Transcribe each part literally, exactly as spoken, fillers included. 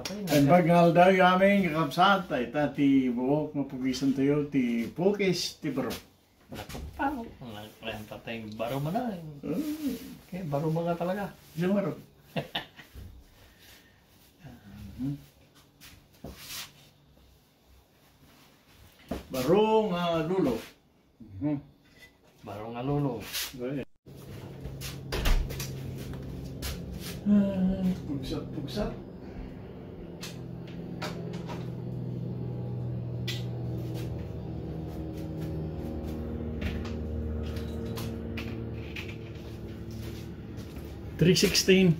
Ay, nagka- Imbag nga aldaw, amin, kakabsat, ay ta ti buok, mapugisan tayo, ti pukis, ti baro. Naku, pa, nagplanta tayo, baro man ay. Mm. Okay, baro man nga talaga. Siya baro. Mhm. Baro nga lulo. Mhm. Baro nga lulo. Right. Ah, pugsa, pugsa. Three sixteen.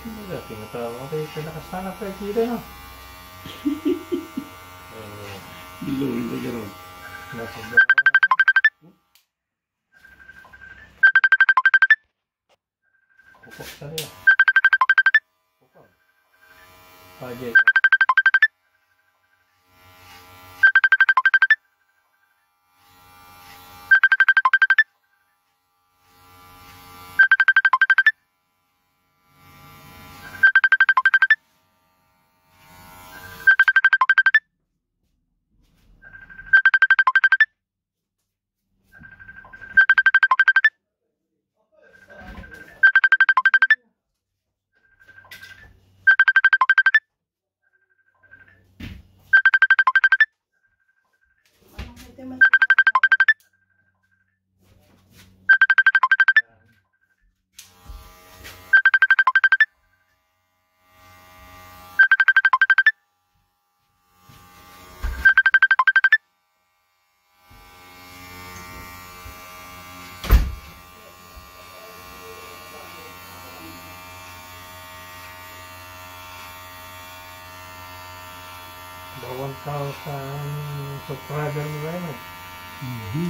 Kumbaga, tinatawag ko kayo, pinakasanak kayo dito, no? Eh, Bilog na gano'n. Nasa Pupok sa niya. Pupok. Pajay. Ba one thousand subscriber mo ba yun? Mhm.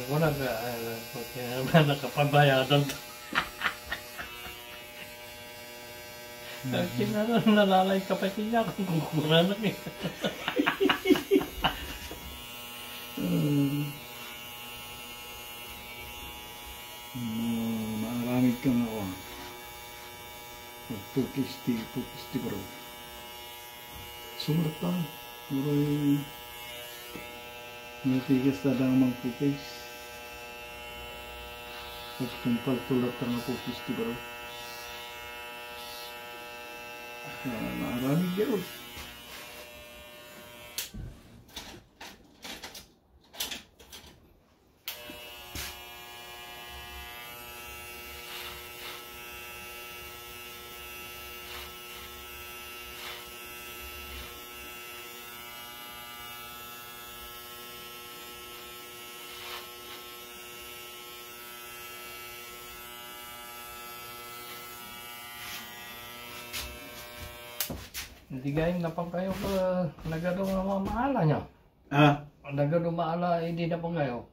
Wala ka, ah, nakapabayadan. Kinala, nalalay ka pa kanya kung kukurangan eh. Mm. Ma-, maaramid ka nga, kuwan. Pagpukis ti, pukis ti bro. Sumurot tayo. Uray, matigas na dang mangpukis. Pagtungpal tulat nga pukis ti bro. Ah, naaramid yun. Hindi gayam napangkayo ka nagado nga mamaala niya. Ah. Nagado maala, hindi napangkayo.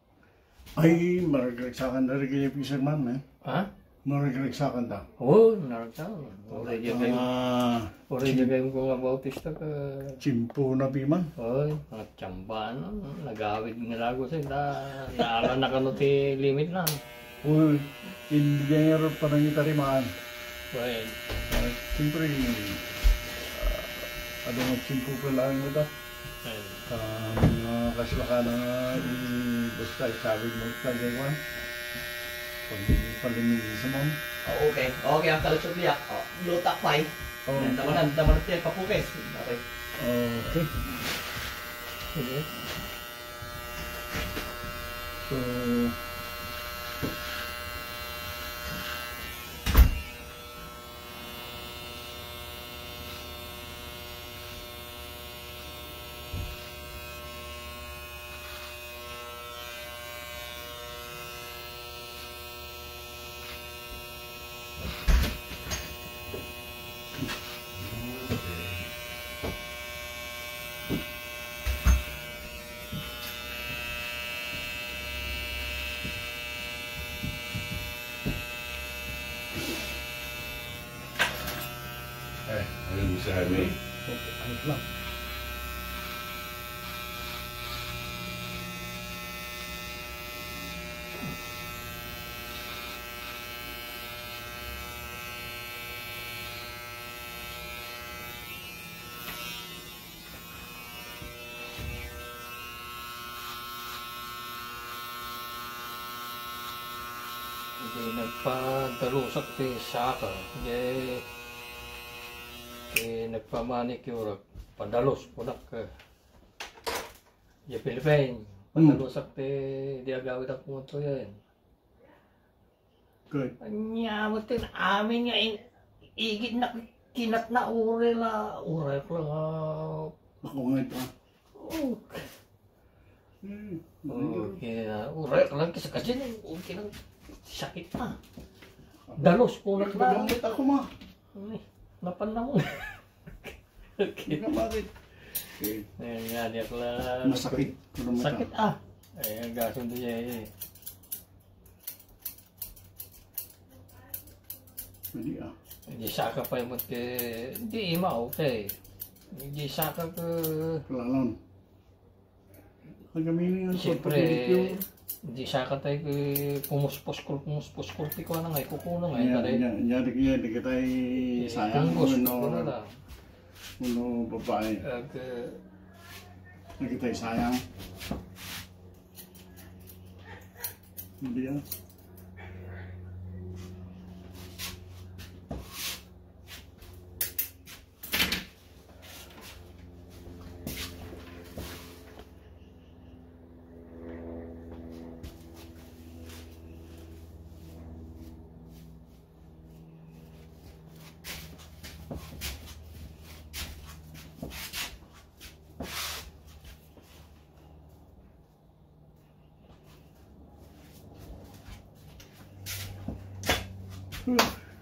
Ay, maragsakan na rin kaya fisherman, eh. Ha? Maragsakan ta. Oo, naragsakan. Already kayo. Ah, already kayo kung bautista ka. Chimpo na piman. Oy, mga tsambahan, no? Nagawid nga lago sa ita. Naala na kano ti limit na. Uy, hindi nga rin panangitarimaan. Well, ah, siyempre, ah, ano nga chimpo pa lang ita. Ayun. Ah, mga kaslakana nga, i-, basta isabid mo sa gaywan. Pag palimigis mo. Oh, okay. Okay, ang kalusot niya. Oh, lutak pa eh. Oh. Ang tamanan, tamanan niya, papukis. Okay. Okay. Sige. So, Eh, ano yung sa amin? Okay, ayos lang. Di nagpadalusak ti saka, di, di nagpamanicure, padalus, kunak, eh. Di Philippine, hmm, padalusak ti, di agawid ako mo to yan. Good. Anya mo ti amin nga in-, igid na kinat na uray la, uray ko lang, ah. Ako nga ito, ah. Oh. Hmm. Oh, kaya, uray ko lang kasi, kasi, okay lang, sakit na. Dalos ko lang na. Nagdamit ako, ma. Ay, napan na mo. Okay. Hindi na bakit. Okay. Ayan nga, di ako lang. Masakit. Sakit, ah. Ay, ang gaso doon niya, eh. Hindi, ah. Hindi saka pa yung magka-, hindi, ima, okay. Hindi saka ka. Kailangan. Ang gamili ng siyempre, pagpapilipyo. Hindi saka tayo ka pumuspos ko, pumuspos ko, ti ko na nga, ikukulang nga, nya, tayo. Nya, nya, di kaya, di kita ay eh, sayang, punggos, no? Ano na. Uno babae. Ag, eh, Nakita yung sayang. Hindi ah.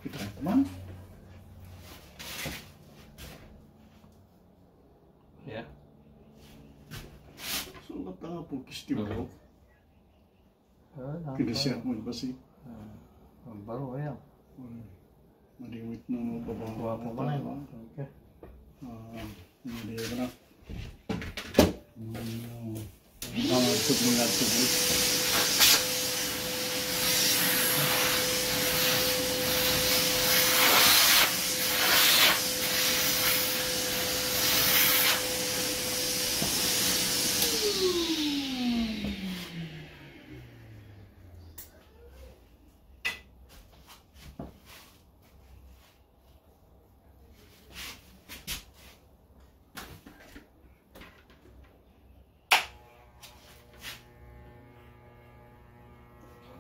Kita naman. Yeah. Sulat na nga po, kisti bro. Ah, kinasiyak mo ba si? Ah, ang baro, ayan. Uy, madingwit na mga babae. Guwapo ka na, no? Okay. Ah, hindi ka na. Mm. Ang tubig na tubig.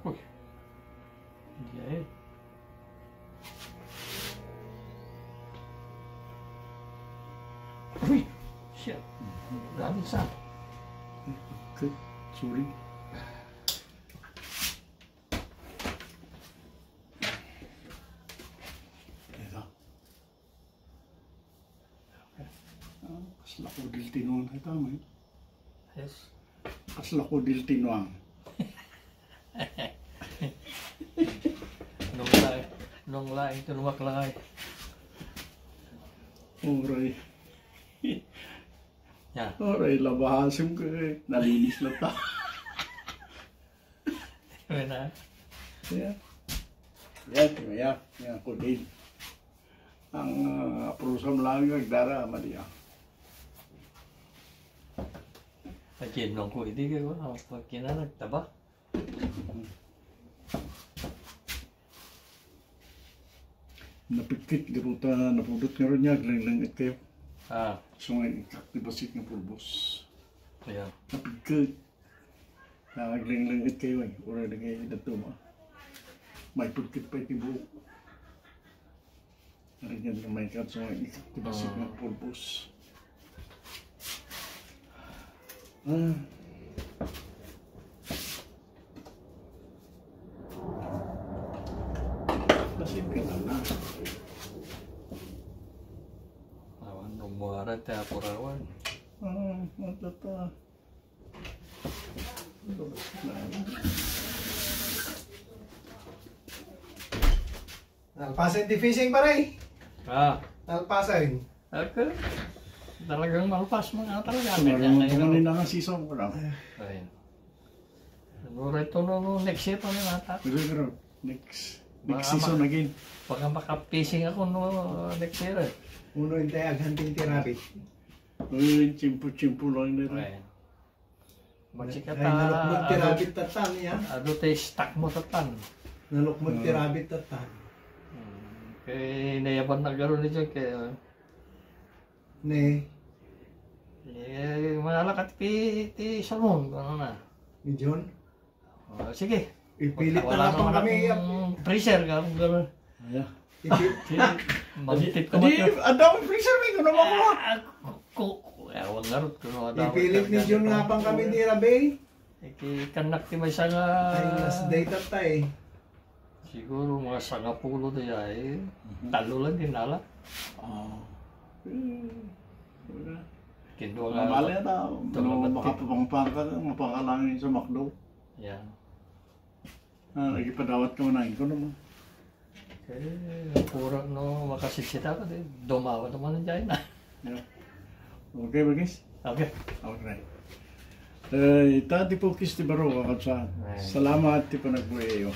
Uy. Hindi ay. Uy! Shit! Grabe sa. Okay, sorry. Ito. Ah, kasla ko dil tinuang ay tama eh. Yes. Kasla ko dil tinuang. Nung laeng, nung laeng tinuak lang ay. Uray. Ya. Uray, labahasim ko eh. Nalinis na ta. Wala. Yeah. Yeah, yeah, yeah, ako din. Ang, ah, aprusam lang yung nagdara, mali ah. Akin nung ko, hindi kayo, ah, pag kinanagtaba. Napigkit, gapu ta napudot nga ron niya, aglengleng-et kayo. Ah. So nga, ikaktibasit nga pulbos. Ayan. Napigkit. Naglengleng-et kayo eh. Ura na kayo na tuma. May pagkit pa iti buhok. Ari nga may katso nga ikaktibasit nga pulbos. Ah. Kasi pinana. Awan, umuara ti apurawan. Ah, matata. Nalpasen ti fishing, pare. Ah. Nalpasen. Okay. Talagang malpas mo nga talaga. Marunong ka man na nga season ko lang. Ay. Siguro ito no, no, next year pa na nata. Pero, pero, next, next season again. Baka maka-fishing ako no, next year eh. Uno yung tayo, hunting ti rabbit. Uy, tiyempo-tiyempo lang nito. Ay. Ay, nalukmod ti rabbit tatan, ya. Adu ti stock mo tatan. Nalukmod ti rabbit tatan. Hmm, kay nayaban na garo ni John kay, ah. Ne. Eh, manalakat ti, ti salmon, ano na. Ni John? Oh, sige. Ipilit na lang kami, ah. Pressure ka, kung gano'n. Ayan. Ipi- Mangtit ko. Adi, adda mo pressure, may kuno mo ko. Ah, ku-, ku-, eh, wag ngarot, kuno adda mo. Ipilit ni John nga pang kami di Rabi. Iki, kanak ti maysa nga. Ay, last day tatay. Siguro mga sangapulo di ay. Mhm. Talo lang din nala. Ah. Eh, wala. Kindua nga. Mali ata, no, makapapangpang ka, mapangalangin sa McDo. Yeah. Ah, nagipadawat ka man, kuno mo. Eh, puro no, makasiksita ka, di, dumawa naman ang China. Yeah. Okay, bagis? Okay. Alright. Eh, ita ti pukis ti baro, kakabsat. Ay. Salamat ti panagbueyo.